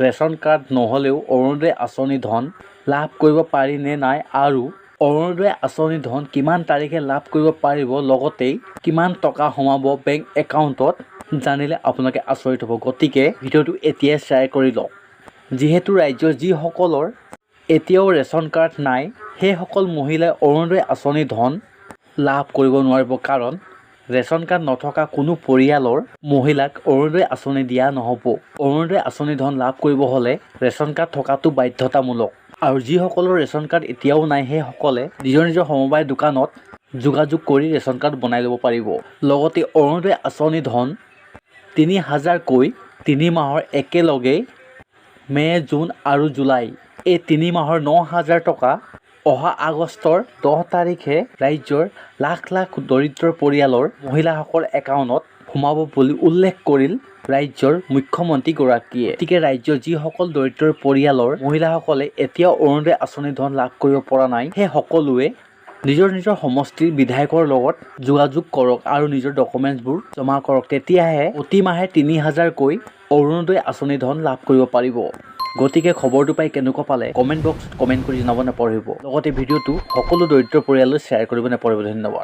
Ration card নহ'লেও অৰুণোদয় আঁচনি ধন লাভ কৰিব পাৰি নে নাই আৰু অৰুণোদয় আঁচনি ধন কিমান তাৰিখে লাভ কৰিব পাৰিব, লগতে কিমান টকা সোমাব বেংক একাউণ্টত, জানিলে আপোনালোকে আচৰিত হ'ব। গতিকে ভিডিঅ'টো এতিয়াই শ্বেয়াৰ কৰি লওক। যিহেতু ৰাজ্যৰ যিসকলৰ এতিয়াও ৰেচন কাৰ্ড নাই, সেইসকল মহিলাই অৰুণোদয় আঁচনি ধন লাভ কৰিব নোৱাৰিব, কাৰণ ৰেচন কাৰ্ড নথকা কোনো পৰিয়ালৰ মহিলাক অৰুণোদয় আঁচনি দিয়া নহ'ব। অৰুণোদয় আঁচনি ধন লাভ কৰিব হ'লে ৰেচন কাৰ্ড থকাটো বাধ্যতামূলক। আৰু যিসকলৰ ৰেচন কাৰ্ড এতিয়াও নাই, সেইসকলে নিজৰ নিজৰ সমবায় দোকানত যোগাযোগ কৰি ৰেচন কাৰ্ড বনাই ল'ব পাৰিব। লগতে অৰুণোদয় আঁচনি ধন 3000কৈ 3 মাহৰ একেলগে মে', জুন আৰু জুলাই এই 3 মাহৰ 9000 টকা অহা আগষ্টৰ 10 তাৰিখে ৰাজ্যৰ লাখ লাখ দৰিদ্ৰ পৰিয়ালৰ মহিলাসকলৰ একাউণ্টত সোমাব বুলি উল্লেখ কৰিল ৰাজ্যৰ মুখ্যমন্ত্ৰীগৰাকীয়ে। গতিকে ৰাজ্যৰ যিসকল দৰিদ্ৰ পৰিয়ালৰ মহিলাসকলে এতিয়াও অৰুণোদয় আঁচনি ধন লাভ কৰিব পৰা নাই, সেই সকলোৱে নিজৰ নিজৰ সমষ্টিৰ বিধায়কৰ লগত যোগাযোগ কৰক আৰু নিজৰ ডকুমেণ্টছবোৰ জমা কৰক। তেতিয়াহে প্ৰতি মাহে 3000কৈ অৰুণোদয় আঁচনি ধন লাভ কৰিব পাৰিব। গতিকে খবৰটো পাই কেনেকুৱা পালে কমেণ্ট বক্সত কমেণ্ট কৰি জনাব নাপাহৰিব। লগতে ভিডিঅ'টো সকলো দৰিদ্ৰ পৰিয়াললৈ শ্বেয়াৰ কৰিব নাপাহৰিব। ধন্যবাদ।